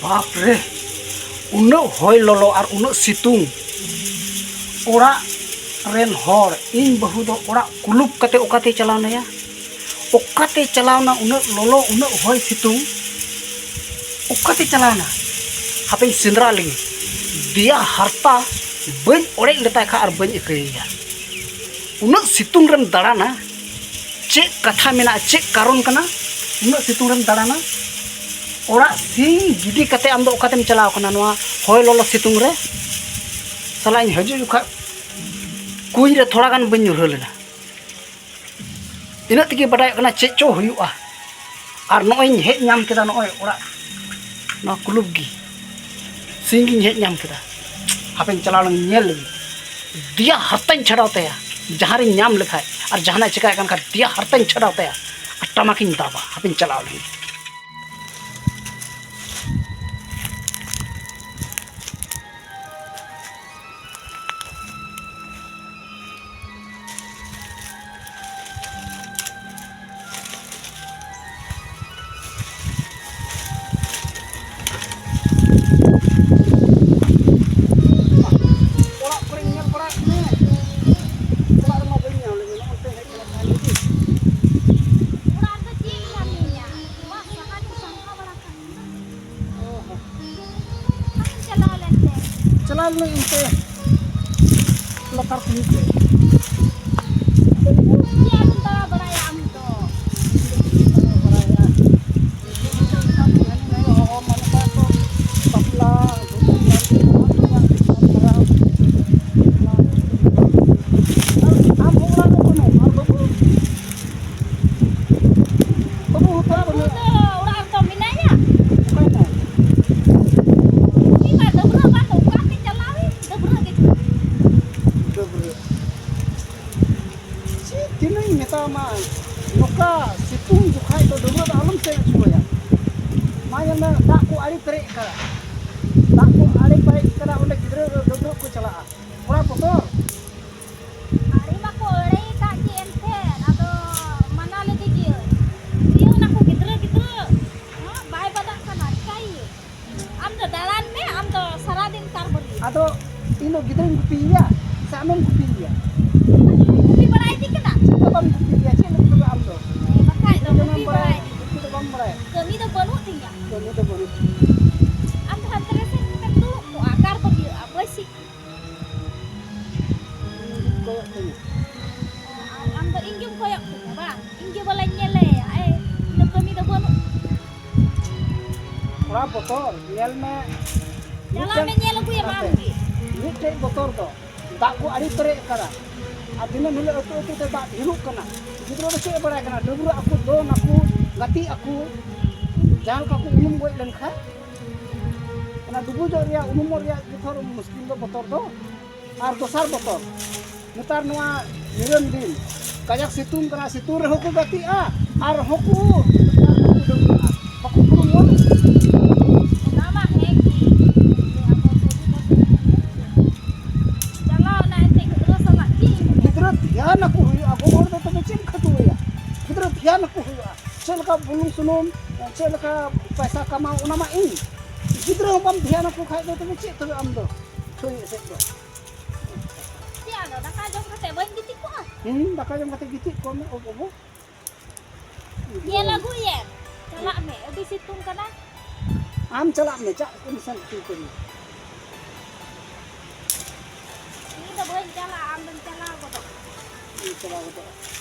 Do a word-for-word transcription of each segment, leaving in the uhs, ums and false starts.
ᱵᱟᱯ ᱨᱮ, ᱩᱱᱟᱹᱜ ᱦᱚᱭ ᱞᱚᱞᱚ ᱟᱨ ᱩᱱᱟᱹᱜ ᱥᱤᱛᱩᱝ, ᱚᱲᱟᱜ ᱨᱮᱱ ᱦᱚᱲ, ᱤᱧ ᱵᱟᱹᱦᱩ ᱫᱚ ᱚᱲᱟᱜ ᱠᱩᱞᱩᱯ ᱠᱟᱛᱮ ᱚᱠᱟᱛᱮᱭ ᱪᱟᱞᱟᱣ ᱱᱟᱭᱟ? ᱚᱠᱟᱛᱮ ᱪᱟᱞᱟᱣᱱᱟ? ᱩᱱᱟᱹᱜ ᱞᱚᱞᱚ, ᱩᱱᱟᱹᱜ ᱦᱚᱭ ᱥᱤᱛᱩᱝ, ᱚᱠᱟᱛᱮ ᱪᱟᱞᱟᱣᱱᱟ? ᱦᱟᱯᱮᱧ ᱥᱮᱸᱫᱽᱨᱟ ᱞᱮᱜᱮ᱾ ᱫᱮᱭᱟ ᱦᱟᱨᱛᱟ ᱵᱟᱹᱧ ᱚᱲᱮᱡ ᱞᱮᱛᱟᱭ ᱠᱷᱟᱱ ᱟᱨ ᱵᱟᱹᱧ ᱟᱹᱠᱷᱨᱤᱧᱮᱭᱟ᱾ ᱩᱱᱟᱹᱜ ᱥᱤᱛᱩᱝ ᱨᱮᱢ ᱫᱟᱬᱟᱱᱟ, ᱪᱮᱫ ᱠᱟᱛᱷᱟ ᱢᱮᱱᱟᱜᱼᱟ, ᱪᱮᱫ ᱠᱟᱨᱚᱱ ᱠᱟᱱᱟ? ᱩᱱᱟᱹᱜ ᱥᱤᱛᱩᱝ ᱨᱮᱢ ᱫᱟᱬᱟᱱᱟ, ᱚᱲᱟᱜ ᱥᱤᱧ ᱜᱤᱰᱤ ᱠᱟᱛᱮ ᱟᱢ ᱫᱚ ᱚᱠᱟᱛᱮᱢ ᱪᱟᱞᱟᱣ ᱠᱟᱱᱟ ᱱᱚᱣᱟ ᱦᱚᱭ ᱞᱚᱞᱚ ᱥᱤᱛᱩᱝ ᱨᱮ? ᱥᱟᱞᱟᱧ ᱦᱤᱡᱩᱜ ᱡᱚᱠᱷᱟᱡ ᱠᱩᱧ ᱨᱮ ᱛᱷᱚᱲᱟ ᱜᱟᱱ ᱵᱟᱹᱧ ᱧᱩᱨᱦᱟᱹ ᱞᱮᱱᱟ᱾ ᱤᱱᱟᱹᱜ ᱛᱮᱜᱮ ᱵᱟᱰᱟᱭᱚᱜ ᱠᱟᱱᱟ ᱪᱮᱫ ᱪᱚ ᱦᱩᱭᱩᱜᱼᱟ᱾ ᱟᱨ ᱱᱚᱜᱼᱚᱭ ᱤᱧ ᱦᱮᱡ ᱧᱟᱢ ᱠᱮᱫᱟ, ᱱᱚᱜᱼᱚᱭ ᱚᱲᱟᱜ, ᱱᱚᱣᱟ ᱠᱩᱞᱩᱯ ᱜᱮ ᱥᱤᱧ ᱜᱤᱧ ᱦᱮᱡ ᱧᱟᱢ ᱠᱮᱫᱟ᱾ ᱦᱟᱯᱮᱧ ᱪᱟᱞᱟᱣ ᱞᱮᱱ ᱧᱮᱞ ᱞᱮᱜᱮ᱾ ᱫᱮᱭᱟ ᱦᱟᱨᱛᱟᱧ ᱪᱷᱟᱰᱟᱣ ᱛᱟᱭᱟ, ᱡᱟᱦᱟᱸ ᱨᱤᱧ ᱧᱟᱢ ᱞᱮᱠᱷᱟᱡ ᱟᱨ ᱡᱟᱦᱟᱱᱟᱜ ᱪᱤᱠᱟᱹᱭ ᱠᱟᱱ ᱠᱷᱟᱡ ᱫᱮᱭᱟ ᱦᱟᱨᱛᱟᱧ ᱪᱷᱟᱰᱟᱣ ᱛᱟᱭᱟ ᱟᱨ ᱴᱟᱢᱟᱠᱤᱧ ᱫᱟᱵᱟ᱾ ᱦᱟᱯᱮᱧ ᱪᱟᱞᱟᱣ ᱞᱮᱱ ᱜᱮ᱾ ᱚᱲᱟᱜ ᱠᱚᱨᱮᱧ ᱧᱮᱞ ᱵᱟᱲᱟᱭᱮᱫ ᱢᱮ, ᱚᱲᱟᱜ ᱨᱮᱢᱟ ᱵᱟᱹᱧ ᱧᱟᱢ ᱞᱮᱫ ᱢᱮ, ᱱᱚᱜᱼᱚᱱᱛᱮ ᱦᱮᱡ ᱠᱟᱱᱟ ᱛᱟᱦᱮᱸ ᱞᱟᱹᱜᱤᱫ᱾ ᱚᱲᱟᱜ ᱨᱮᱫᱚ ᱪᱮᱫ ᱤᱧ ᱠᱟᱹᱢᱤᱭᱟ? ᱱᱚᱣᱟ ᱥᱟᱦᱟᱱ ᱠᱚ ᱥᱟᱢᱴᱟᱣ ᱵᱟᱲᱟ ᱠᱟᱜ ᱢᱮ᱾ ᱚ ᱦᱚᱸ᱾ ᱵᱟᱢ ᱪᱟᱞᱟᱣ ᱞᱮᱱ ᱛᱮ? ᱪᱟᱞᱟᱣ ᱞᱮᱱᱟᱹᱧ ᱚᱱᱛᱮ ᱞᱟᱛᱟᱨ ᱠᱩᱞᱦᱤ ᱥᱮᱫ᱾ ᱪᱮᱫ ᱟᱫᱚᱢ ᱫᱟᱬᱟ ᱵᱟᱲᱟᱭᱟ ᱟᱢ ᱫᱚ? ᱫᱟᱬᱟ ᱵᱟᱲᱟᱭᱟ᱾ ᱦᱚᱦᱚ ᱢᱟᱱᱮ ᱠᱚ ᱵᱟᱯᱞᱟ, ᱟᱢ ᱦᱚᱸ ᱚᱲᱟᱜ ᱨᱮ ᱵᱟᱹᱱᱩᱢ, ᱟᱨ ᱵᱟᱹᱵᱩ? ᱵᱟᱹᱵᱩ ᱦᱚᱸᱛᱚ ᱵᱟᱹᱵᱩ ᱵᱟᱹᱱᱩᱜ᱾ ᱫᱚ ᱚᱲᱟᱜ ᱨᱮᱫᱚ ᱢᱮᱱᱟᱭᱟ᱾ ᱚᱠᱟᱭ ᱱᱟᱭ? ᱩᱱᱤ ᱢᱟ ᱰᱟᱹᱵᱽᱨᱟᱹᱜ ᱵᱟᱝ ᱫᱚ ᱚᱠᱟᱛᱮ ᱪᱟᱞᱟᱣ ᱮᱱ? ᱰᱟᱹᱵᱽᱨᱟᱹᱜ ᱜᱮ ᱪᱚ᱾ ᱰᱟᱹᱵᱽᱨᱟᱹᱜ᱾ ᱪᱮᱫ ᱛᱤᱱᱟᱹᱜ ᱤᱧ ᱢᱮᱛᱟᱢᱟ, ᱱᱚᱝᱠᱟ ᱥᱤᱛᱩᱝ ᱡᱚᱠᱷᱟᱡ ᱫᱚ ᱰᱟᱹᱵᱽᱨᱟᱹᱜ ᱫᱚ ᱟᱞᱚᱢ ᱥᱮᱱ ᱦᱚᱪᱚᱣᱟᱭᱟ᱾ ᱢᱟ ᱧᱮᱞ ᱢᱮ, ᱫᱟᱜ ᱠᱚ ᱟᱲᱮ ᱯᱮᱨᱮᱡ ᱟᱠᱟᱫᱟ, ᱫᱟᱜ ᱠᱚ ᱟᱲᱮ ᱯᱮᱨᱮᱡ ᱟᱠᱟᱫᱟ, ᱚᱸᱰᱮ ᱜᱤᱫᱽᱨᱟᱹ ᱰᱟᱹᱵᱽᱨᱟᱹᱜ ᱠᱚ ᱪᱟᱞᱟᱜᱼᱟ, ᱛᱷᱚᱲᱟ ᱵᱚᱛᱚᱨ᱾ ᱟᱲᱮ ᱢᱟᱠᱚ ᱟᱲᱮ ᱟᱠᱟᱫ ᱜᱮ, ᱮᱱᱛᱮ ᱟᱫᱚ ᱢᱟᱱᱟ ᱞᱮᱫᱮ ᱜᱮᱭᱟᱹᱧ᱾ ᱤᱭᱟᱹ ᱚᱱᱟ ᱠᱚ ᱜᱤᱫᱽᱨᱟᱹ, ᱜᱤᱫᱽᱨᱟᱹ, ᱦᱮᱸ, ᱵᱟᱭ ᱵᱟᱫᱟᱜ ᱠᱟᱱᱟ, ᱪᱤᱠᱟᱹᱭᱮ? ᱜᱤᱫᱽᱨᱟᱹᱧ ᱜᱩᱯᱤᱭᱮᱭᱟ ᱥᱮ ᱟᱢᱮᱢ ᱜᱩᱯᱤᱭᱮᱭᱟ? ᱜᱩᱯᱤ ᱵᱟᱲᱟᱭ ᱤᱫᱤ ᱠᱟᱱᱟ᱾ ᱪᱮᱫ ᱫᱚ ᱵᱟᱢ ᱜᱩᱯᱤᱭᱮᱭᱟ, ᱪᱮᱫ ᱞᱟᱹᱜᱤᱫ ᱛᱚᱵᱮ ᱟᱢ ᱫᱚ? ᱵᱟᱠᱷᱟᱡ ᱫᱚ ᱜᱩᱯᱤ ᱵᱟᱲᱟᱭ ᱤᱫᱤ᱾ ᱜᱩᱯᱤ ᱫᱚ ᱵᱟᱢ ᱵᱟᱲᱟᱭᱟ᱾ ᱠᱟᱹᱢᱤ ᱫᱚ ᱵᱟᱹᱱᱩᱜ ᱛᱤᱧᱟ᱾ ᱠᱟᱹᱢᱤ ᱫᱚ ᱵᱟᱹᱱᱩᱜ ᱛᱤᱧᱟ᱾ ᱟᱢ ᱫᱚ ᱦᱟᱱᱛᱮ ᱨᱮ ᱥᱮᱱ ᱠᱟᱛᱮᱢ ᱫᱩᱲᱩᱵ ᱠᱚᱜᱼᱟ, ᱚᱠᱟ ᱨᱮᱫᱚᱢ ᱤᱭᱟᱹᱜᱼᱟ? ᱵᱟᱹᱭᱥᱤ᱾ ᱤᱧ ᱜᱮᱢ ᱠᱚᱭᱚᱜ ᱠᱟᱹᱧᱟ᱾ ᱟᱨ ᱟᱢ ᱫᱚ ᱤᱧ ᱜᱮᱢ ᱠᱚᱭᱚᱜ ᱠᱟᱹᱧᱟ ᱵᱟᱝ? ᱤᱧ ᱜᱮ ᱵᱚᱞᱮᱧ ᱧᱮᱞᱮᱭᱟ, ᱮᱭ, ᱤᱧ ᱫᱚ ᱠᱟᱹᱢᱤ ᱫᱚ ᱵᱟᱹᱱᱩᱜ᱾ ᱛᱷᱚᱲᱟ ᱵᱚᱛᱚᱨ, ᱧᱮᱞ ᱢᱮ᱾ ᱪᱟᱞᱟᱜ ᱢᱮ, ᱢᱤᱫᱴᱮᱡ ᱧᱮᱞ ᱟᱹᱜᱩᱭᱟᱢ ᱟᱢ ᱜᱮ᱾ ᱢᱤᱫᱴᱮᱡ ᱵᱚᱛᱚᱨ ᱫᱚ, ᱫᱟᱜ ᱠᱚ ᱟᱹᱰᱤ ᱯᱮᱨᱮᱡ ᱟᱠᱟᱫᱟ᱾ ᱟᱨ ᱫᱤᱱᱟᱹᱢ ᱦᱤᱞᱳᱜ ᱟᱹᱛᱩ ᱟᱹᱛᱩ ᱛᱮ ᱫᱟᱜ ᱰᱷᱮᱨᱚᱜ ᱠᱟᱱᱟ᱾ ᱜᱤᱫᱽᱨᱟᱹ ᱫᱚ ᱪᱮᱫ ᱮ ᱵᱟᱲᱟᱭ ᱠᱟᱱᱟ? ᱰᱟᱹᱵᱽᱨᱟᱹᱜ ᱟᱠᱚ, ᱫᱚᱱ ᱟᱠᱚ, ᱜᱟᱛᱮᱜ ᱟᱠᱚ, ᱡᱟᱦᱟᱸ ᱞᱮᱠᱟ ᱠᱚ ᱩᱱᱩᱢ ᱜᱚᱡ ᱞᱮᱱᱠᱷᱟᱱ, ᱚᱱᱟ ᱰᱩᱵᱩᱡᱚᱜ ᱨᱮᱭᱟᱜ, ᱩᱱᱩᱢᱚᱜ ᱨᱮᱭᱟᱜ ᱡᱚᱛᱚ ᱢᱩᱥᱠᱤᱞ ᱫᱚ, ᱵᱚᱛᱚᱨ ᱫᱚ᱾ ᱟᱨ ᱫᱚᱥᱟᱨ ᱵᱚᱛᱚᱨ, ᱱᱮᱛᱟᱨ ᱱᱚᱣᱟ ᱱᱤᱨᱚᱱ ᱫᱤᱱ ᱠᱟᱡᱟᱠ ᱥᱤᱛᱩᱝ ᱠᱟᱱᱟ, ᱥᱤᱛᱩᱝ ᱨᱮᱦᱚᱸ ᱠᱚ ᱜᱟᱛᱮᱜᱼᱟ ᱟᱨ ᱦᱚᱸ ᱠᱚ, ᱱᱮᱛᱟᱨ ᱦᱚᱸ ᱠᱚ ᱰᱟᱹᱵᱽᱨᱟᱹᱜᱼᱟ, ᱵᱟᱠᱚ ᱵᱩᱨᱩᱢᱚᱜᱼᱟ᱾ ᱚᱱᱟ ᱢᱟ ᱦᱮᱸ ᱜᱮ, ᱟᱵᱚ ᱥᱚᱨᱤᱨ ᱫᱚ ᱪᱟᱞᱟᱣ ᱮᱱᱟ ᱮᱱᱛᱮ ᱜᱤᱫᱽᱨᱟᱹ ᱥᱟᱞᱟᱜ ᱪᱮᱫ ᱮᱢ ᱢᱮᱱᱟ? ᱜᱤᱫᱽᱨᱟᱹ ᱫᱷᱮᱭᱟᱱ ᱟᱠᱚ ᱦᱩᱭᱩᱜᱼᱟ, ᱜᱚᱜᱚ ᱦᱚᱲ ᱫᱚ ᱛᱚᱵᱮ ᱪᱮᱫ ᱮᱢ ᱠᱷᱟᱴᱩᱣᱟᱹᱭᱟ? ᱜᱤᱫᱽᱨᱟᱹ ᱫᱷᱮᱭᱟᱱ ᱟᱠᱚ ᱦᱩᱭᱩᱜᱼᱟ, ᱪᱮᱫ ᱞᱮᱠᱟ ᱵᱩᱞᱩᱝ ᱥᱩᱱᱩᱢ, ᱪᱮᱫ ᱞᱮᱠᱟ ᱯᱚᱭᱥᱟ ᱠᱟᱢᱟᱣ, ᱚᱱᱟ ᱢᱟ ᱤᱧ᱾ ᱜᱤᱫᱽᱨᱟᱹ ᱦᱚᱸ ᱵᱟᱢ ᱫᱷᱮᱭᱟᱱ ᱟᱠᱚ ᱠᱷᱟᱡ ᱫᱚ ᱛᱚᱵᱮ ᱪᱮᱫ ᱛᱚᱵᱮ ᱟᱢ ᱫᱚ? ᱪᱷᱩᱭ ᱮᱥᱮᱫ ᱫᱚ᱾ ᱪᱮᱫ ᱟᱫᱚ ᱫᱟᱠᱟ ᱡᱚᱢ ᱠᱟᱛᱮ ᱵᱟᱹᱧ ᱜᱤᱛᱤᱡ ᱠᱚᱜᱼᱟ? ᱦᱩᱸ, ᱫᱟᱠᱟ ᱡᱚᱢ ᱠᱟᱛᱮ ᱜᱤᱛᱤᱡ ᱠᱚᱜ ᱢᱮ, ᱚ ᱵᱟᱹᱵᱩ᱾ ᱧᱮᱞ ᱟᱹᱜᱩᱭᱮᱢ᱾ ᱪᱟᱞᱟᱜ ᱢᱮ, ᱟᱹᱰᱤ ᱥᱤᱛᱩᱝ ᱠᱟᱱᱟ᱾ ᱟᱢ ᱪᱟᱞᱟᱜ ᱢᱮ, ᱪᱟᱜ ᱠᱟᱹᱢᱤ ᱥᱮᱱ ᱩᱛᱩ ᱠᱟᱹᱢᱤ᱾ ᱤᱧ ᱫᱚ ᱵᱟᱹᱧ ᱪᱟᱞᱟᱜᱼᱟ, ᱟᱢ ᱫᱚᱢ ᱪᱟᱞᱟᱣ ᱜᱚᱫᱚᱜᱼᱟ᱾ ᱤᱧ ᱪᱟᱞᱟᱣ ᱜᱚᱫᱚᱜᱼᱟ᱾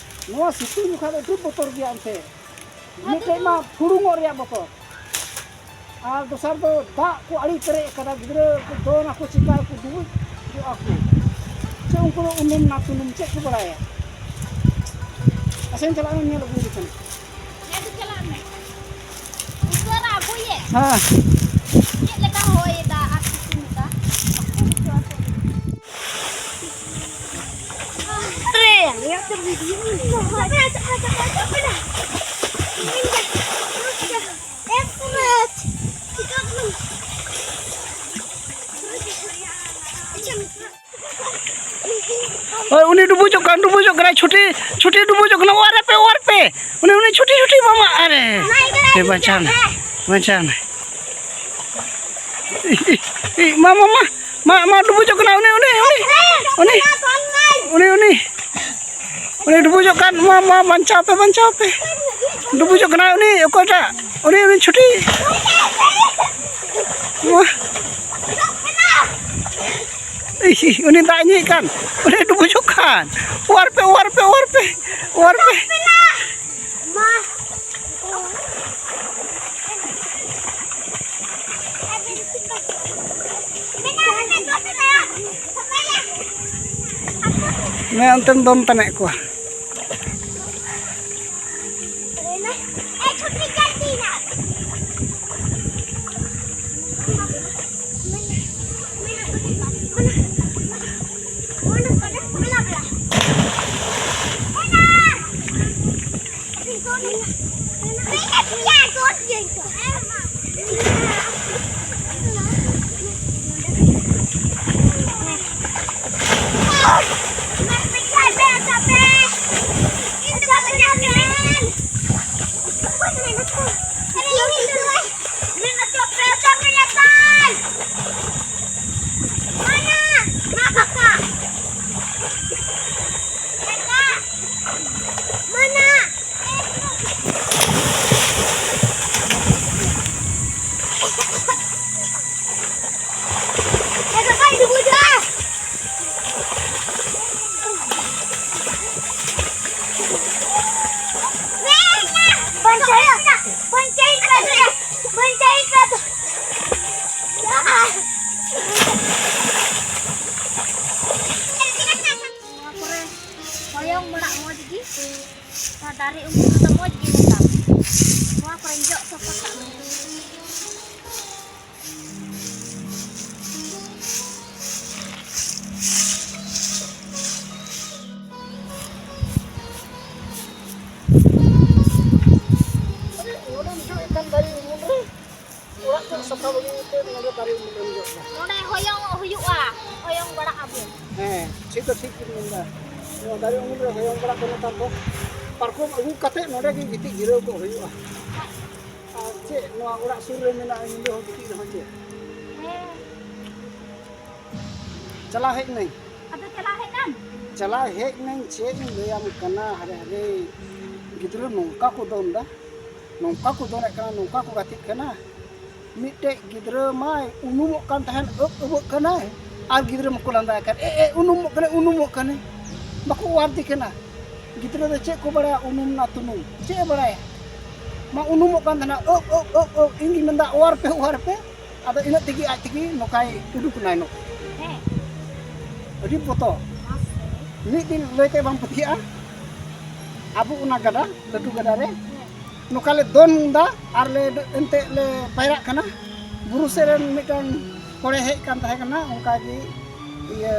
ᱱᱚᱣᱟ ᱥᱤᱛᱩᱝ ᱡᱚᱠᱷᱟ ᱫᱚ ᱟᱹᱰᱤ ᱵᱚᱛᱚᱨ ᱜᱮᱭᱟ ᱚᱱᱛᱮ᱾ ᱢᱤᱫᱴᱮᱡ ᱢᱟ ᱯᱷᱩᱲᱩᱝᱚᱜ ᱨᱮᱭᱟᱜ ᱵᱚᱛᱚᱨ᱾ ᱟᱨ ᱫᱚᱥᱟᱨ ᱫᱚ ᱫᱟᱜ ᱠᱚ ᱟᱹᱰᱤ ᱯᱮᱨᱮᱡ ᱟᱠᱟᱫᱟ, ᱜᱤᱫᱽᱨᱟᱹ ᱠᱚ ᱫᱚᱱ ᱟᱠᱚ, ᱪᱤᱠᱟᱹ ᱟᱠᱚ, ᱰᱩᱵᱩᱡᱚᱜ ᱟᱠᱚ᱾ ᱪᱮᱫ ᱩᱱᱠᱩ ᱫᱚ ᱩᱱᱩᱢ ᱱᱟ ᱛᱩᱱᱩᱢ ᱪᱮᱫ ᱠᱚ ᱵᱟᱲᱟᱭᱟ? ᱟᱥᱮᱱ ᱪᱟᱞᱟᱜ ᱢᱮ, ᱧᱮᱞ ᱟᱹᱜᱩᱭ ᱠᱟᱱᱟ᱾ ᱦᱮᱸ, ᱫᱩ ᱪᱟᱞᱟᱜ ᱢᱮ᱾ ᱩᱥᱟᱹᱨᱟ ᱟᱹᱜᱩᱭᱮ᱾ ᱦᱮᱸ᱾ ᱪᱮᱫ ᱞᱮᱠᱟ ᱦᱚᱭ ᱮᱫᱟ ᱟᱨ ᱥᱤᱛᱩᱝ ᱮᱫᱟ? ᱨᱮ, ᱱᱤᱭᱟᱹ ᱛᱮ ᱵᱷᱤᱰᱤᱭᱳ᱾ ᱦᱳᱭ, ᱩᱱᱤ ᱰᱩᱵᱩᱡᱚᱜ ᱠᱟᱱ, ᱰᱩᱵᱩᱡᱚᱜ ᱠᱟᱱᱟᱭ, ᱪᱷᱩᱴᱤ, ᱪᱷᱩᱴᱤ ᱰᱩᱵᱩᱡᱚᱜ ᱠᱟᱱᱟ, ᱚᱣᱟᱨ ᱯᱮ, ᱚᱣᱟᱨ ᱯᱮ, ᱩᱱᱤ, ᱩᱱᱤ ᱪᱷᱩᱴᱤ, ᱪᱷᱩᱴᱤ, ᱢᱟᱢᱟ, ᱟᱨᱮ, ᱮ, ᱵᱟᱧᱪᱟᱣ ᱱᱟᱭ, ᱵᱟᱧᱪᱟᱣ ᱱᱟᱭ᱾ ᱤ, ᱤ, ᱤ, ᱢᱟ, ᱢᱟ, ᱢᱟ, ᱢᱟ, ᱢᱟ, ᱰᱩᱵᱩᱡᱚᱜ ᱠᱟᱱᱟ ᱩᱱᱤ, ᱩᱱᱤ, ᱩᱱᱤ, ᱩᱱᱤ, ᱩᱱᱤ, ᱩᱱᱤ, ᱩᱱᱤ ᱰᱩᱵᱩᱡᱚᱜ ᱠᱟᱱ, ᱢᱟ, ᱢᱟ, ᱵᱟᱧᱪᱟᱣ ᱯᱮ, ᱵᱟᱧᱪᱟᱣ ᱯᱮ᱾ ᱰᱩᱵᱩᱡᱚᱜ ᱠᱟᱱᱟᱭ ᱩᱱᱤ, ᱚᱠᱚᱭᱴᱟᱜ? ᱩᱱᱤ, ᱩᱱᱤ ᱪᱷᱩᱴᱤ᱾ ᱢᱟ᱾ ᱤᱥ, ᱤᱥ, ᱩᱱᱤ ᱫᱟᱜ ᱧᱩᱭᱮᱫ ᱠᱟᱱ, ᱩᱱᱤ ᱰᱩᱵᱩᱡᱚᱜ ᱠᱟᱱ᱾ ᱚᱣᱟᱨ ᱯᱮ, ᱚᱣᱟᱨ ᱯᱮ, ᱚᱣᱟᱨ ᱯᱮ, ᱚᱣᱟᱨ ᱯᱮ᱾ ᱢᱮ ᱚᱱᱛᱮᱢ ᱫᱚᱱ ᱛᱟᱱᱮᱫ ᱠᱚᱣᱟ᱾ ᱱᱚᱣᱟ ᱠᱚᱨᱮ ᱦᱚᱭᱚᱝ ᱵᱟᱲᱟᱜ ᱢᱚᱡᱽ ᱜᱮ᱾ ᱱᱚᱣᱟ ᱫᱟᱨᱮ ᱩᱢᱩᱞ ᱨᱮᱫᱚ ᱢᱚᱡᱽ ᱜᱮ ᱧᱮᱞᱚᱜᱼᱟ᱾ ᱱᱚᱣᱟ ᱠᱚᱨᱮᱧ ᱡᱚᱜ ᱥᱟᱯᱷᱟ ᱠᱟᱜ ᱢᱮ᱾ ᱱᱚᱰᱮᱢ ᱡᱚᱜ ᱮᱫ ᱠᱟᱱ ᱫᱟᱨᱮ ᱩᱢᱩᱞ ᱨᱮ᱾ ᱚᱲᱟᱜ ᱠᱚ ᱥᱟᱯᱷᱟ ᱵᱟᱹᱜᱤ ᱠᱟᱛᱮ ᱱᱚᱰᱮ ᱫᱟᱨᱮ ᱩᱢᱩᱞ ᱨᱮᱢ ᱡᱚᱜ ᱮᱫᱟ᱾ ᱱᱚᱰᱮ ᱦᱚᱭᱚᱝᱚᱜ ᱦᱩᱭᱩᱜᱼᱟ, ᱦᱚᱭᱚᱝ ᱵᱟᱲᱟᱜ ᱟᱵᱚ᱾ ᱦᱮᱸ, ᱴᱷᱤᱠ ᱫᱚ ᱴᱷᱤᱠ ᱜᱮᱢ ᱢᱮᱱᱫᱟ᱾ ᱱᱚᱣᱟ ᱫᱟᱨᱮ ᱩᱢᱩᱞ ᱨᱮ ᱦᱚᱭᱚᱝ ᱵᱟᱲᱟᱜ ᱫᱚ ᱱᱮᱛᱟᱨ ᱫᱚ ᱯᱟᱨᱠᱚᱢ ᱟᱹᱜᱩ ᱠᱟᱛᱮ ᱱᱚᱰᱮ ᱜᱮ ᱜᱤᱛᱤᱡ ᱡᱤᱨᱟᱹᱣ ᱠᱚᱜ ᱦᱩᱭᱩᱜᱼᱟ᱾ ᱟᱨ ᱪᱮᱫ ᱱᱚᱣᱟ ᱚᱲᱟᱜ ᱥᱩᱨ ᱨᱮ ᱢᱮᱱᱟᱜᱼᱟ, ᱧᱤᱫᱟᱹ ᱦᱚᱸ ᱜᱤᱛᱤᱡ ᱨᱮᱦᱚᱸ ᱪᱮᱫ? ᱦᱮᱸ᱾ ᱪᱟᱞᱟᱣ ᱦᱮᱡ ᱱᱟᱹᱧ᱾ ᱟᱫᱚ ᱪᱟᱞᱟᱣ ᱦᱮᱡ ᱱᱟᱢ? ᱪᱟᱞᱟᱣ ᱦᱮᱡ ᱱᱟᱹᱧ, ᱪᱮᱫ ᱤᱧ ᱞᱟᱹᱭᱟᱢ ᱠᱟᱱᱟ, ᱦᱟᱨᱮ ᱦᱟᱨᱮ, ᱜᱤᱫᱽᱨᱟᱹ ᱱᱚᱝᱠᱟ ᱠᱚ ᱫᱚᱱ ᱫᱟ, ᱱᱚᱝᱠᱟ ᱠᱚ ᱫᱚᱱᱮᱫ ᱠᱟᱱᱟ, ᱱᱚᱝᱠᱟ ᱠᱚ ᱜᱟᱛᱮᱜ ᱠᱟᱱᱟ᱾ ᱢᱤᱫᱴᱮᱡ ᱜᱤᱫᱽᱨᱟᱹ ᱢᱟᱭ ᱩᱱᱩᱢᱚᱜ ᱠᱟᱱ ᱛᱟᱦᱮᱸᱱ, ᱟᱹᱵ ᱟᱹᱵᱟᱹᱜ ᱠᱟᱱᱟᱭ, ᱟᱨ ᱜᱤᱫᱽᱨᱟᱹ ᱢᱟᱠᱚ ᱞᱟᱸᱫᱟᱭ ᱠᱟᱱ, "ᱮ, ᱮ, ᱩᱱᱩᱢᱚᱜ ᱠᱟᱱᱟᱭ, ᱩᱱᱩᱢᱚᱜ ᱠᱟᱱᱟᱭ", ᱵᱟᱠᱚ ᱚᱣᱟᱨ ᱫᱮ ᱠᱟᱱᱟ᱾ ᱜᱤᱫᱽᱨᱟᱹ ᱫᱚ ᱪᱮᱫ ᱠᱚ ᱵᱟᱲᱟᱭᱟ, ᱩᱱᱩᱢ ᱱᱟ ᱛᱩᱱᱩᱢ, ᱪᱮᱫ ᱮ ᱵᱟᱲᱟᱭᱟ? ᱢᱟ ᱩᱱᱩᱢᱚᱜ ᱠᱟᱱ ᱛᱟᱦᱮᱸᱱᱟ, ᱟᱹᱵ, ᱟᱹᱵ, ᱟᱹᱵ, ᱟᱹᱵ, ᱤᱧ ᱜᱤᱧ ᱢᱮᱱᱫᱟ, "ᱚᱣᱟᱨ ᱯᱮ, ᱚᱣᱟᱨ ᱯᱮ", ᱟᱫᱚ ᱤᱱᱟᱹᱜ ᱛᱮᱜᱮ ᱟᱡ ᱛᱮᱜᱮ ᱱᱚᱝᱠᱟᱭ ᱩᱰᱩᱠ ᱮᱱᱟᱭ ᱱᱚᱝᱠᱟ᱾ ᱦᱮᱸ᱾ ᱟᱹᱰᱤ ᱵᱚᱛᱚᱨ᱾ ᱢᱟᱥᱮ᱾ ᱢᱤᱫ ᱫᱤᱱ ᱞᱟᱹᱭᱛᱮ ᱵᱟᱢ ᱯᱟᱹᱛᱭᱟᱹᱜᱼᱟ, ᱟᱵᱚ ᱚᱱᱟ ᱜᱟᱰᱟ, ᱞᱟᱹᱴᱩ ᱜᱟᱰᱟ ᱨᱮ ᱦᱮᱸ᱾ ᱱᱚᱝᱠᱟ ᱞᱮ ᱫᱚᱱ ᱫᱟ ᱟᱨ ᱞᱮ ᱮᱱᱛᱮᱫ ᱞᱮ ᱯᱟᱭᱨᱟᱜ ᱠᱟᱱᱟ᱾ ᱵᱩᱨᱩ ᱥᱮᱫ ᱨᱮᱱ ᱢᱤᱫᱴᱟᱝ ᱦᱚᱲᱮ ᱦᱮᱡ ᱠᱟᱱ ᱛᱟᱦᱮᱸ ᱠᱟᱱᱟ, ᱚᱱᱠᱟ ᱜᱮ ᱤᱭᱟᱹ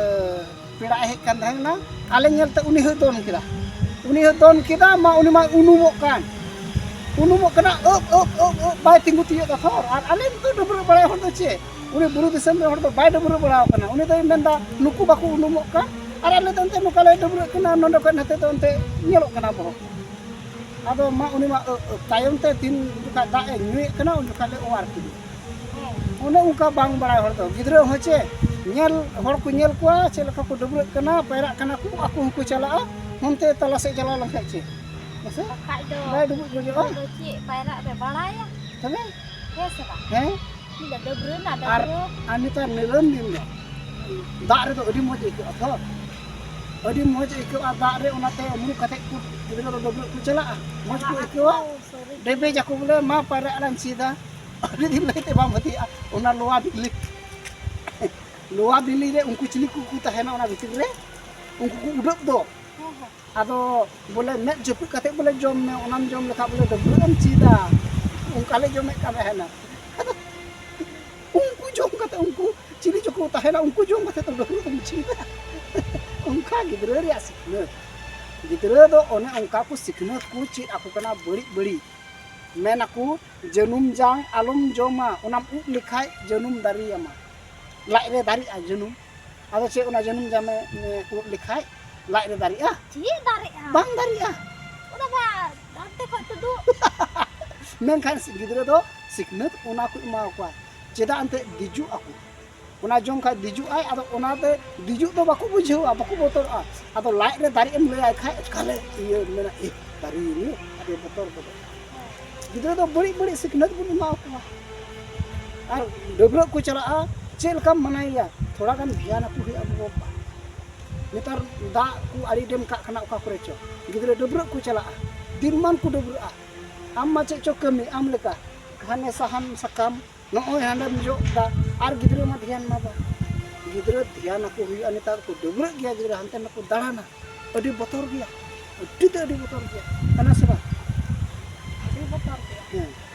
ᱯᱮᱲᱟᱭ ᱦᱮᱡ ᱠᱟᱱ ᱛᱟᱦᱮᱸ ᱠᱟᱱᱟ᱾ ᱟᱞᱮ ᱧᱮᱞᱛᱮ ᱩᱱᱤ ᱦᱚᱸᱭ ᱫᱚᱱ ᱠᱮᱫᱟ, ᱩᱱᱤ ᱦᱚᱸᱭ ᱫᱚᱱ ᱠᱮᱫᱟ, ᱢᱟ ᱩᱱᱤ ᱢᱟ ᱩᱱᱩᱢᱚᱜ ᱠᱟᱱ, ᱩᱱᱩᱢᱚᱜ ᱠᱟᱱᱟ, ᱟᱹᱵ ᱟᱹᱵ ᱟᱹᱵ ᱟᱹᱵ, ᱵᱟᱭ ᱛᱤᱸᱜᱩ ᱛᱤᱭᱳᱜ ᱫᱟ ᱛᱷᱚᱨ᱾ ᱟᱨ ᱟᱞᱮ ᱱᱤᱛᱚᱜ ᱰᱟᱹᱵᱽᱨᱟᱹᱜ ᱵᱟᱲᱟᱭ ᱦᱚᱲ ᱫᱚ ᱪᱮᱫ, ᱩᱱᱤ ᱵᱩᱨᱩ ᱫᱤᱥᱚᱢ ᱨᱮ ᱦᱚᱲ ᱫᱚ ᱵᱟᱭ ᱰᱟᱹᱵᱽᱨᱟᱹ ᱵᱟᱲᱟ ᱟᱠᱟᱱᱟ᱾ ᱩᱱᱤ ᱫᱚᱭ ᱢᱮᱱᱫᱟ, "ᱱᱩᱠᱩ ᱵᱟᱠᱚ ᱩᱱᱩᱢᱚᱜ ᱠᱟᱱ, ᱟᱨ ᱟᱞᱮ ᱫᱚ ᱮᱱᱛᱮ ᱱᱚᱝᱠᱟ ᱞᱮ ᱰᱟᱹᱵᱽᱨᱟᱹᱜ ᱠᱟᱱᱟ, ᱱᱚᱰᱮ ᱠᱷᱚᱱ ᱱᱟᱛᱮ ᱫᱚ ᱮᱱᱛᱮ ᱧᱮᱞᱚᱜ ᱠᱟᱱᱟ ᱵᱚᱦᱚᱜ ᱠᱚ᱾ ᱟᱫᱚ ᱢᱟ ᱩᱱᱤ ᱢᱟ ᱟᱹ, ᱟᱹ, ᱛᱟᱭᱚᱢ ᱛᱮ ᱛᱤᱱ ᱡᱚᱠᱷᱟᱡ ᱫᱟᱜ ᱮ ᱧᱩᱭᱮᱫ ᱠᱟᱱᱟ, ᱩᱱ ᱡᱚᱠᱷᱟᱡ ᱞᱮ ᱚᱣᱟᱨ ᱠᱮᱫᱮ᱾" ᱚᱱᱮ ᱚᱱᱠᱟ ᱵᱟᱝ ᱵᱟᱲᱟᱭ ᱦᱚᱲ ᱫᱚ, ᱜᱤᱫᱽᱨᱟᱹ ᱦᱚᱸ ᱪᱮᱫ, ᱧᱮᱞ ᱦᱚᱲ ᱠᱚ ᱧᱮᱞ ᱠᱚᱣᱟ ᱪᱮᱫ ᱞᱮᱠᱟ ᱠᱚ ᱰᱟᱹᱵᱽᱨᱟᱹᱜ ᱠᱟᱱᱟ, ᱯᱟᱭᱨᱟᱜ ᱠᱟᱱᱟ ᱠᱚ, ᱟᱠᱚ ᱦᱚᱸᱠᱚ ᱪᱟᱞᱟᱜᱼᱟ᱾ ᱦᱚᱱᱛᱮ ᱛᱟᱞᱟ ᱥᱮᱫ ᱪᱟᱞᱟᱣ ᱞᱮᱱᱠᱷᱟᱡ ᱪᱮᱫ? ᱢᱟᱥᱮ? ᱵᱟᱠᱷᱟᱡ ᱫᱚ ᱵᱟᱭ ᱰᱩᱵᱩᱡ ᱜᱚᱡᱚᱜᱼᱟ? ᱫᱚ ᱪᱮᱫ ᱯᱟᱭᱨᱟᱜ ᱨᱮ ᱵᱟᱲᱟᱭᱟ? ᱛᱚᱵᱮ? ᱦᱮᱸ ᱥᱮ ᱵᱟᱝ? ᱦᱮᱸ᱾ ᱪᱮᱫ ᱞᱮ ᱰᱟᱹᱵᱽᱨᱟᱹ ᱨᱮᱱᱟᱜ ᱟᱨ, ᱰᱟᱹᱵᱽᱨᱟᱹ? ᱟᱨ ᱱᱮᱛᱟᱨ ᱱᱤᱨᱚᱱ ᱫᱤᱱ ᱫᱚ ᱫᱟᱜ ᱨᱮᱫᱚ ᱟᱹᱰᱤ ᱢᱚᱡᱽ ᱟᱹᱭᱠᱟᱹᱜᱼᱟ ᱛᱚ᱾ ᱟᱹᱰᱤ ᱢᱚᱡᱽ ᱟᱹᱭᱠᱟᱹᱜᱼᱟ ᱫᱟᱜ ᱨᱮ, ᱚᱱᱟᱛᱮ ᱢᱩᱨᱩᱠ ᱠᱟᱛᱮ ᱠᱚ ᱜᱤᱫᱽᱨᱟᱹ ᱫᱚ ᱰᱟᱹᱵᱽᱨᱟᱹᱜ ᱠᱚ ᱪᱟᱞᱟᱜᱼᱟ, ᱢᱚᱡᱽ ᱠᱚ ᱪᱟᱞᱟᱜ ᱟᱹᱭᱠᱟᱹᱣᱟ᱾ ᱟᱠᱚ, ᱥᱟᱹᱨᱤ ᱜᱮ᱾ ᱰᱮᱵᱮᱡ ᱟᱠᱚ ᱵᱚᱞᱮ, "ᱢᱟ ᱯᱟᱭᱨᱟᱜ ᱞᱟᱝ ᱪᱮᱫᱟ᱾" ᱟᱹᱰᱤ ᱫᱤᱱ ᱞᱟᱹᱭᱛᱮ ᱵᱟᱢ ᱯᱟᱹᱛᱭᱟᱹᱜᱼᱟ, ᱚᱱᱟ ᱞᱳᱣᱟ ᱵᱷᱮᱞᱤ, ᱞᱳᱣᱟ ᱵᱷᱮᱞᱤ ᱨᱮ ᱩᱱᱠᱩ ᱪᱤᱞᱤ ᱠᱚᱠᱚ ᱛᱟᱦᱮᱱᱟ ᱚᱱᱟ ᱵᱷᱤᱛᱤᱨ ᱨᱮ, ᱩᱱᱠᱩ ᱠᱚ ᱩᱰᱟᱹᱜ ᱫᱚ᱾ ᱦᱮᱸ, ᱦᱮᱸ᱾ ᱟᱫᱚ ᱵᱚᱞᱮ ᱢᱮᱫ ᱡᱟᱹᱯᱤᱫ ᱠᱟᱛᱮ ᱵᱚᱞᱮ ᱡᱚᱢ ᱢᱮ, ᱚᱱᱟᱢ ᱡᱚᱢ ᱞᱮᱠᱷᱟᱱ ᱵᱚᱞᱮ ᱰᱟᱹᱵᱽᱨᱟᱹᱜ ᱮᱢ ᱪᱮᱫᱟ᱾ ᱚᱱᱠᱟ ᱞᱮ ᱡᱚᱢᱮᱫ ᱠᱟᱱ ᱛᱟᱦᱮᱱᱟ᱾ ᱟᱫᱚ ᱩᱱᱠᱩ ᱡᱚᱢ ᱠᱟᱛᱮ, ᱩᱱᱠᱩ ᱪᱤᱞᱤ ᱪᱚᱠᱚ ᱛᱟᱦᱮᱱᱟ, ᱩᱱᱠᱩ ᱡᱚᱢ ᱠᱟᱛᱮ ᱫᱚ ᱰᱟᱹᱵᱽᱨᱟᱹᱜ ᱮᱢ ᱪᱮᱫᱟ᱾ ᱚᱱᱠᱟ ᱜᱤᱫᱽᱨᱟᱹ ᱨᱮᱭᱟᱜ ᱥᱤᱠᱷᱱᱟᱹᱛ᱾ ᱜᱤᱫᱽᱨᱟᱹ ᱫᱚ ᱚᱱᱮ ᱚᱱᱠᱟ ᱠᱚ ᱥᱤᱠᱷᱱᱟᱹᱛ ᱠᱚ ᱪᱮᱫ ᱟᱠᱚ ᱠᱟᱱᱟ ᱵᱟᱹᱲᱤᱡ ᱵᱟᱹᱲᱤᱡ᱾ ᱢᱮᱱ ᱟᱠᱚ, "ᱡᱟᱹᱱᱩᱢ ᱡᱟᱝ ᱟᱞᱚᱢ ᱡᱚᱢᱟ, ᱚᱱᱟᱢ ᱩᱵ ᱞᱮᱠᱷᱟᱡ ᱡᱟᱹᱱᱩᱢ ᱫᱟᱨᱮᱭᱟᱢᱟ, ᱞᱟᱡ ᱨᱮ ᱫᱟᱨᱮᱜᱼᱟ ᱡᱟᱹᱱᱩᱢ᱾" ᱟᱫᱚ ᱪᱮᱫ ᱚᱱᱟ ᱡᱟᱹᱱᱩᱢ ᱡᱟᱝ ᱮ ᱩᱵ ᱞᱮᱠᱷᱟᱡ ᱞᱟᱡ ᱨᱮ ᱫᱟᱨᱮᱜᱼᱟ? ᱪᱮᱫ ᱫᱟᱨᱮᱜᱼᱟ? ᱵᱟᱝ ᱫᱟᱨᱮᱜᱼᱟ᱾ ᱚᱱᱟ ᱢᱟ ᱦᱟᱱᱛᱮ ᱠᱷᱚᱡ ᱛᱩᱫᱩᱜ᱾ ᱢᱮᱱᱠᱷᱟᱱ ᱜᱤᱫᱽᱨᱟᱹ ᱫᱚ ᱥᱤᱠᱷᱱᱟᱹᱛ ᱚᱱᱟ ᱠᱚ ᱮᱢᱟ ᱠᱚᱣᱟ, ᱪᱮᱫᱟᱜ ᱮᱱᱛᱮᱫ ᱜᱩᱡᱩᱜ ᱟᱠᱚ᱾ ᱚᱱᱟ ᱡᱚᱢ ᱠᱷᱟᱡ ᱫᱤᱡᱩᱜ ᱟᱭ, ᱟᱫᱚ ᱚᱱᱟᱛᱮ ᱫᱤᱡᱩᱜ ᱫᱚ ᱵᱟᱠᱚ ᱵᱩᱡᱷᱟᱹᱣᱟ, ᱵᱟᱠᱚ ᱵᱚᱛᱚᱨᱚᱜᱼᱟ᱾ ᱟᱫᱚ ᱞᱟᱡ ᱨᱮ ᱫᱟᱨᱮ ᱮᱢ ᱞᱟᱹᱭᱟᱭ ᱠᱷᱟᱡ ᱮᱠᱟᱞᱮ ᱤᱭᱟᱹ ᱢᱮᱱᱟ, ᱮ ᱫᱟᱨᱮ ᱤᱭᱟᱹ ᱟᱹᱰᱤ ᱵᱚᱛᱚᱨ ᱜᱚᱫᱚᱜ᱾ ᱜᱤᱫᱽᱨᱟᱹ ᱫᱚ ᱵᱟᱹᱲᱤᱡ ᱵᱟᱹᱲᱤᱡ ᱥᱤᱠᱷᱱᱟᱹᱛ ᱵᱚᱱ ᱮᱢᱟ ᱠᱚᱣᱟ᱾ ᱟᱨ ᱰᱟᱹᱵᱽᱨᱟᱹᱜ ᱠᱚ ᱪᱟᱞᱟᱜᱼᱟ, ᱪᱮᱫ ᱞᱮᱠᱟᱢ ᱢᱟᱱᱟᱭᱮᱭᱟ? ᱛᱷᱚᱲᱟ ᱜᱟᱱ ᱫᱷᱮᱭᱟᱱ ᱟᱠᱚ ᱦᱩᱭᱩᱜᱼᱟ ᱜᱚ ᱵᱟᱵᱟ᱾ ᱱᱮᱛᱟᱨ ᱫᱟᱜ ᱠᱚ ᱟᱲᱮ ᱰᱮᱢ ᱠᱟᱜ ᱠᱟᱱᱟ ᱚᱠᱟ ᱠᱚᱨᱮ ᱪᱚ, ᱜᱤᱫᱽᱨᱟᱹ ᱰᱟᱹᱵᱽᱨᱟᱹᱜ ᱠᱚ ᱪᱟᱞᱟᱜᱼᱟ, ᱫᱤᱱ ᱢᱟᱱ ᱠᱚ ᱰᱟᱹᱵᱽᱨᱟᱹᱜᱼᱟ᱾ ᱟᱢ ᱢᱟ ᱪᱮᱫ ᱪᱚ ᱠᱟᱹᱢᱤ ᱟᱢ ᱞᱮᱠᱟ, ᱦᱟᱱᱮ ᱥᱟᱦᱟᱱ ᱥᱟᱠᱟᱢ ᱱᱚᱜᱼᱚᱭ ᱦᱟᱸᱰᱮᱢ ᱡᱚᱜ ᱫᱟ, ᱟᱨ ᱜᱤᱫᱽᱨᱟᱹ ᱢᱟ ᱫᱷᱮᱭᱟᱱ ᱢᱟ ᱵᱟᱝ᱾ ᱜᱤᱫᱽᱨᱟᱹ ᱫᱷᱮᱭᱟᱱ ᱟᱠᱚ ᱦᱩᱭᱩᱜᱼᱟ, ᱱᱮᱛᱟᱨ ᱠᱚ ᱰᱟᱹᱵᱽᱨᱟᱹᱜ ᱜᱮᱭᱟ ᱜᱤᱫᱽᱨᱟᱹ, ᱦᱟᱱᱛᱮ ᱱᱟᱛᱮ ᱠᱚ ᱫᱟᱬᱟᱱᱟ, ᱟᱹᱰᱤ ᱵᱚᱛᱚᱨ ᱜᱮᱭᱟ, ᱟᱹᱰᱤ ᱛᱮ ᱟᱹᱰᱤ ᱵᱚᱛᱚᱨ ᱜᱮᱭᱟ, ᱠᱟᱱᱟ ᱥᱮ ᱵᱟᱝ? ᱟᱹᱰᱤ ᱵᱚᱛᱚᱨ ᱜᱮᱭᱟ᱾ ᱦᱮᱸ,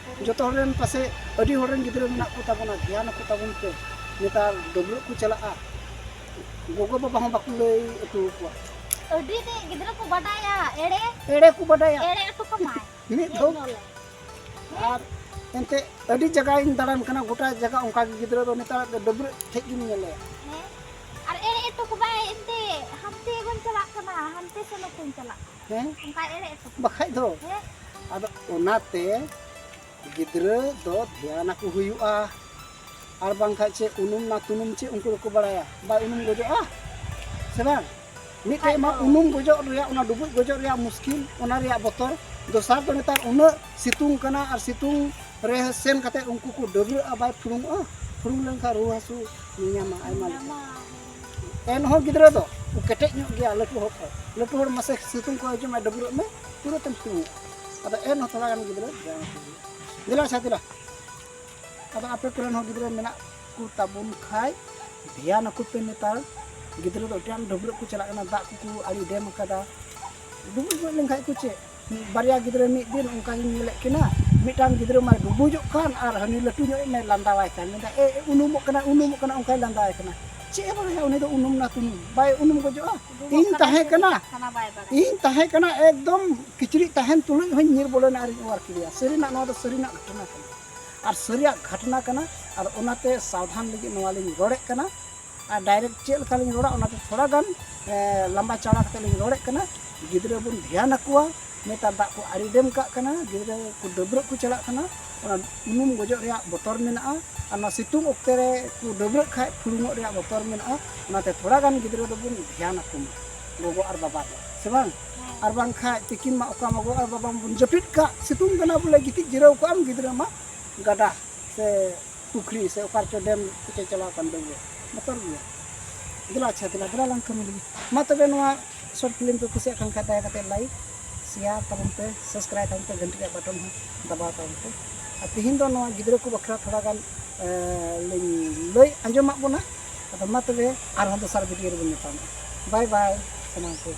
ᱡᱚᱛᱚ ᱦᱚᱲ ᱨᱮᱱ ᱯᱟᱥᱮ ᱟᱹᱰᱤ ᱦᱚᱲ ᱨᱮᱱ ᱜᱤᱫᱽᱨᱟᱹ ᱢᱮᱱᱟᱜ ᱠᱚ ᱛᱟᱵᱚᱱᱟ, ᱫᱷᱮᱭᱟᱱ ᱟᱠᱚ ᱛᱟᱵᱚᱱ ᱯᱮ, ᱱᱮᱛᱟᱨ ᱰᱟᱹᱵᱽᱨᱟᱹᱜ ᱠᱚ ᱪᱟᱞᱟᱜᱼᱟ, ᱜᱚᱜᱚ ᱵᱟᱵᱟ ᱦᱚᱸ ᱵᱟᱠᱚ ᱞᱟᱹᱭ ᱦᱚᱴᱚ ᱟᱠᱚᱣᱟ᱾ ᱟᱹᱰᱤ ᱛᱮ ᱜᱤᱫᱽᱨᱟᱹ ᱠᱚ ᱵᱟᱰᱟᱭᱟ, ᱮᱲᱮ, ᱮᱲᱮ ᱠᱚ ᱵᱟᱰᱟᱭᱟ᱾ ᱮᱲᱮ ᱦᱚᱴᱚ ᱠᱟᱢᱟᱭ᱾ ᱢᱤᱫ ᱫᱷᱟᱣ᱾ ᱟᱨ ᱮᱱᱛᱮ ᱟᱹᱰᱤ ᱡᱟᱭᱜᱟᱧ ᱫᱟᱬᱟᱱ ᱠᱟᱱᱟ, ᱜᱚᱴᱟ ᱡᱟᱭᱜᱟ ᱚᱱᱠᱟ ᱜᱮ ᱜᱤᱫᱽᱨᱟᱹ ᱫᱚ ᱱᱮᱛᱟᱨ ᱫᱚ ᱰᱟᱹᱵᱽᱨᱟᱹᱜ ᱴᱷᱮᱡ ᱜᱮᱢ ᱧᱮᱞᱮᱭᱟ᱾ ᱦᱮᱸ? ᱟᱨ ᱮᱲᱮ ᱦᱚᱴᱚ ᱠᱟᱢᱟᱭ, ᱮᱱᱛᱮ ᱦᱟᱱᱛᱮ ᱵᱚᱱ ᱪᱟᱞᱟᱜ ᱠᱟᱱᱟ, ᱦᱟᱱᱛᱮ ᱥᱮᱱᱚᱜ ᱵᱚᱱ ᱪᱟᱞᱟᱜ ᱠᱟᱱᱟ᱾ ᱦᱮᱸ? ᱚᱱᱠᱟ ᱮᱲᱮ ᱦᱚᱴᱚ ᱠᱟᱢᱟᱭ᱾ ᱵᱟᱠᱷᱟᱡ ᱫᱚ᱾ ᱦᱮᱸ? ᱟᱫᱚ ᱚᱱᱟᱛᱮ ᱜᱤᱫᱽᱨᱟᱹ ᱫᱚ ᱫᱷᱮᱭᱟᱱ ᱟᱠᱚ ᱦᱩᱭᱩᱜᱼᱟ᱾ ᱟᱨ ᱵᱟᱝᱠᱷᱟᱡ ᱪᱮᱫ ᱩᱱᱩᱢ ᱱᱟ ᱛᱩᱱᱩᱢ ᱪᱮᱫ ᱩᱱᱠᱩ ᱫᱚᱠᱚ ᱵᱟᱲᱟᱭᱟ? ᱵᱟᱭ ᱩᱱᱩᱢ ᱜᱚᱡᱚᱜᱼᱟ ᱥᱮ ᱵᱟᱝ? ᱢᱤᱫᱴᱮᱡ ᱢᱟ ᱠᱷᱟᱡ ᱫᱚ᱾ ᱩᱱᱩᱢ ᱜᱚᱡᱚᱜ ᱨᱮᱭᱟᱜ, ᱚᱱᱟ ᱰᱩᱵᱩᱡ ᱜᱚᱡᱚᱜ ᱨᱮᱭᱟᱜ ᱢᱩᱥᱠᱤᱞ, ᱚᱱᱟ ᱨᱮᱭᱟᱜ ᱵᱚᱛᱚᱨ᱾ ᱫᱚᱥᱟᱨ ᱫᱚ ᱱᱮᱛᱟᱨ ᱩᱱᱟᱹᱜ ᱥᱤᱛᱩᱝ ᱠᱟᱱᱟ, ᱟᱨ ᱥᱤᱛᱩᱝ ᱨᱮ ᱥᱮᱱ ᱠᱟᱛᱮ ᱩᱱᱠᱩ ᱠᱚ ᱰᱟᱹᱵᱽᱨᱟᱹᱜᱼᱟ, ᱵᱟᱭ ᱯᱷᱩᱲᱩᱝᱚᱜᱼᱟ? ᱯᱷᱩᱲᱩᱝ ᱞᱮᱱᱠᱷᱟᱱ ᱨᱩᱣᱟᱹ ᱦᱟᱹᱥᱩ ᱧᱟᱧᱟᱢᱟ ᱟᱭᱢᱟ ᱞᱮᱠᱟ᱾ ᱧᱟᱢᱟ᱾ ᱮᱱᱦᱚᱸ ᱜᱤᱫᱽᱨᱟᱹ ᱫᱚ ᱠᱮᱴᱮᱡ ᱧᱚᱜ ᱜᱮᱭᱟ, ᱞᱟᱹᱴᱩ ᱦᱚᱲ ᱠᱷᱚᱱ᱾ ᱞᱟᱹᱴᱩ ᱦᱚᱲ ᱢᱟᱥᱮ ᱥᱤᱛᱩᱝ ᱠᱚ ᱦᱤᱡᱩᱜ ᱢᱟ, ᱰᱟᱹᱵᱽᱨᱟᱹᱜ ᱢᱮ, ᱛᱩᱨᱟᱹᱛ ᱮᱢ ᱯᱷᱩᱲᱩᱝᱚᱜᱼᱟ᱾ ᱟᱫᱚ ᱮᱱᱦᱚᱸ ᱛᱷᱚᱲᱟ ᱜᱟᱱ ᱜᱤᱫᱽᱨᱟᱹ ᱫᱷᱮᱭᱟᱱ ᱟᱠᱚ ᱦᱩᱭᱩᱜᱼᱟ᱾ ᱫᱮᱞᱟ ᱥᱮ ᱫᱮᱞᱟ᱾ ᱟᱫᱚ ᱟᱯᱮ ᱠᱚᱨᱮᱱ ᱦᱚᱸ ᱜᱤᱫᱽᱨᱟᱹ ᱢᱮᱱᱟᱜ ᱠᱚ ᱛᱟᱵᱚᱱ ᱠᱷᱟᱡ, ᱫᱷᱮᱭᱟᱱ ᱟᱠᱚ ᱯᱮ᱾ ᱱᱮᱛᱟᱨ ᱜᱤᱫᱽᱨᱟᱹ ᱫᱚ ᱟᱹᱰᱤ ᱟᱸᱴ ᱰᱟᱹᱵᱽᱨᱟᱹᱜ ᱠᱚ ᱪᱟᱞᱟᱜ ᱠᱟᱱᱟ, ᱫᱟᱜ ᱠᱚᱠᱚ ᱟᱲᱮ ᱰᱮᱢ ᱟᱠᱟᱫᱟ᱾ ᱰᱩᱵᱩᱡ ᱜᱚᱡ ᱞᱮᱱᱠᱷᱟᱡ ᱠᱚ ᱪᱮᱫ? ᱵᱟᱨᱭᱟ ᱜᱤᱫᱽᱨᱟᱹ ᱢᱤᱫ ᱫᱤᱱ ᱚᱱᱠᱟ ᱜᱤᱧ ᱧᱮᱞᱮᱫ ᱠᱤᱱᱟ, ᱢᱤᱫᱴᱟᱝ ᱜᱤᱫᱽᱨᱟᱹ ᱢᱟᱭ ᱰᱩᱵᱩᱡᱚᱜ ᱠᱟᱱ ᱟᱨ ᱦᱟᱹᱱᱤ ᱞᱟᱹᱴᱩ ᱧᱚᱜ ᱢᱟᱭ ᱞᱟᱸᱫᱟᱣᱟᱭ ᱠᱟᱱ, ᱢᱮᱱᱫᱟ, "ᱮ, ᱮ, ᱩᱱᱩᱢᱚᱜ ᱠᱟᱱᱟ, ᱩᱱᱩᱢᱚᱜ ᱠᱟᱱᱟ", ᱚᱱᱠᱟᱭ ᱞᱟᱸᱫᱟᱣᱟᱭ ᱠᱟᱱᱟ᱾ ᱪᱮᱫ ᱮ ᱵᱟᱲᱟᱭᱟ ᱩᱱᱤ ᱫᱚ ᱩᱱᱩᱢ ᱱᱟ ᱛᱩᱱᱩᱢ? ᱵᱟᱭ ᱩᱱᱩᱢ ᱜᱚᱡᱚᱜᱼᱟ᱾ ᱩᱰᱩᱠᱚᱜ ᱤᱧ ᱠᱟᱱᱟᱭ ᱛᱟᱦᱮᱸ ᱥᱮ ᱠᱟᱱᱟ, ᱪᱟᱞᱟᱜ ᱠᱟᱱᱟ ᱵᱟᱭ ᱵᱟᱲᱟᱭᱟ᱾ ᱤᱧ ᱛᱟᱦᱮᱸ ᱠᱟᱱᱟ, ᱮᱠᱫᱚᱢ ᱠᱤᱪᱨᱤᱡ ᱛᱟᱦᱮᱱ ᱛᱩᱞᱩᱡ ᱦᱚᱸᱧ ᱧᱤᱨ ᱵᱚᱞᱚᱭᱮᱱᱟ ᱟᱨᱤᱧ ᱚᱣᱟᱨ ᱠᱮᱫᱮᱭᱟ᱾ ᱥᱟᱹᱨᱤᱱᱟᱜ ᱱᱚᱣᱟ ᱫᱚ ᱥᱟᱹᱨᱤᱱᱟᱜ ᱜᱷᱚᱴᱚᱱᱟ ᱠᱟᱱᱟ, ᱟᱨ ᱥᱟᱹᱨᱤᱭᱟᱜ ᱜᱷᱚᱴᱚᱱᱟ ᱠᱟᱱᱟ᱾ ᱟᱨ ᱚᱱᱟᱛᱮ ᱥᱟᱵᱫᱷᱟᱱ ᱞᱟᱹᱜᱤᱫ ᱱᱚᱣᱟ ᱞᱤᱧ ᱨᱚᱲᱮᱫ ᱠᱟᱱᱟ᱾ ᱟᱨ direct ᱪᱮᱫ ᱞᱮᱠᱟ ᱞᱤᱧ ᱨᱚᱲᱟ, ᱚᱱᱟᱛᱮ ᱛᱷᱚᱲᱟ ᱜᱟᱱ, ᱮ, ᱞᱟᱢᱵᱟ ᱪᱟᱣᱲᱟ ᱠᱟᱛᱮ ᱞᱤᱧ ᱨᱚᱲᱮᱫ ᱠᱟᱱᱟ᱾ ᱜᱤᱫᱽᱨᱟᱹ ᱵᱚᱱ ᱫᱷᱮᱭᱟᱱ ᱟᱠᱚᱣᱟ, ᱱᱮᱛᱟᱨ ᱫᱟᱜ ᱠᱚ ᱟᱹᱰᱤ ᱰᱮᱢ ᱠᱟᱜ ᱠᱟᱱᱟ, ᱜᱤᱫᱽᱨᱟᱹ ᱠᱚ ᱰᱟᱹᱵᱽᱨᱟᱹᱜ ᱠᱚ ᱪᱟᱞᱟᱜ ᱠᱟᱱᱟ, ᱚᱱᱟ ᱩᱱᱩᱢ ᱜᱚᱡᱚᱜ ᱨᱮᱭᱟᱜ ᱵᱚᱛᱚᱨ ᱢᱮᱱᱟᱜᱼᱟ᱾ ᱟᱨ ᱱᱚᱣᱟ ᱥᱤᱛᱩᱝ ᱚᱠᱛᱮ ᱨᱮ ᱠᱚ ᱰᱟᱹᱵᱽᱨᱟᱹᱜ ᱠᱷᱟᱡ ᱯᱷᱩᱲᱩᱝᱚᱜ ᱨᱮᱭᱟᱜ ᱵᱚᱛᱚᱨ ᱢᱮᱱᱟᱜᱼᱟ᱾ ᱚᱱᱟᱛᱮ ᱛᱷᱚᱲᱟ ᱜᱟᱱ ᱜᱤᱫᱽᱨᱟᱹ ᱫᱚᱵᱚᱱ ᱫᱷᱮᱭᱟᱱ ᱟᱠᱚ ᱢᱟ, ᱜᱚᱜᱚ ᱟᱨ ᱵᱟᱵᱟ ᱫᱚ, ᱥᱮ ᱵᱟᱝ? ᱟᱨ ᱵᱟᱝᱠᱷᱟᱡ ᱛᱤᱠᱤᱱ ᱢᱟ ᱚᱠᱟ ᱢᱟ ᱜᱚᱜᱚ ᱟᱨ ᱵᱟᱵᱟ ᱢᱟ ᱵᱚᱱ ᱡᱟᱹᱯᱤᱫ ᱠᱟᱜ, ᱥᱤᱛᱩᱝ ᱠᱟᱱᱟ ᱵᱚᱞᱮ ᱜᱤᱛᱤᱡ ᱡᱤᱨᱟᱹᱣ ᱠᱚᱜ ᱟᱢ, ᱜᱤᱫᱽᱨᱟᱹ ᱢᱟ ᱜᱟᱰᱟ ᱥᱮ ᱯᱩᱠᱷᱨᱤ ᱥᱮ ᱚᱠᱟ ᱨᱮᱪᱚ ᱰᱮᱢ ᱠᱚᱪᱚ ᱪᱟᱞᱟᱣ ᱠᱟᱱ ᱰᱟᱹᱵᱽᱨᱟᱹ, ᱵᱚᱛᱚᱨ ᱜᱮᱭᱟ᱾ ᱫᱮᱞᱟ ᱟᱪᱪᱷᱟ, ᱫᱮᱞᱟ, ᱫᱮᱞᱟ ᱞᱟᱝ ᱠᱟᱹᱢᱤ ᱞᱟᱹᱜᱤᱫ᱾ ᱢᱟ ᱛᱚᱵᱮ ᱱᱚᱣᱟ short film ᱯᱮ ᱠᱩᱥᱤᱭᱟᱜ ᱠᱷᱟᱱ ᱠᱷᱟᱡ ᱫᱟᱭᱟ ᱠᱟᱛᱮ like, share ᱛᱟᱵᱚᱱ ᱯᱮ, subscribe ᱛᱟᱵᱚᱱ ᱯᱮ, ᱜᱷᱟᱱᱴᱤ ᱨᱮᱭᱟᱜ button ᱦᱚᱸ ᱫᱟᱵᱟᱣ ᱛᱟᱵᱚᱱ ᱯᱮ᱾ ᱟᱨ ᱛᱤᱦᱤᱧ ᱫᱚ ᱱᱚᱣᱟ ᱜᱤᱫᱽᱨᱟᱹ ᱠᱚ ᱵᱟᱠᱷᱨᱟ ᱛᱷᱚᱲᱟ ᱜᱟᱱ, ᱮ, ᱞᱤᱧ ᱞᱟᱹᱭ ᱟᱸᱡᱚᱢᱟᱜ ᱵᱚᱱᱟ᱾ ᱟᱫᱚ ᱢᱟ ᱛᱚᱵᱮ ᱟᱨᱦᱚᱸ ᱫᱚᱥᱟᱨ video ᱨᱮᱵᱚᱱ ᱧᱟᱯᱟᱢᱟ᱾ Bye bye ᱥᱟᱱᱟᱢ ᱠᱚ᱾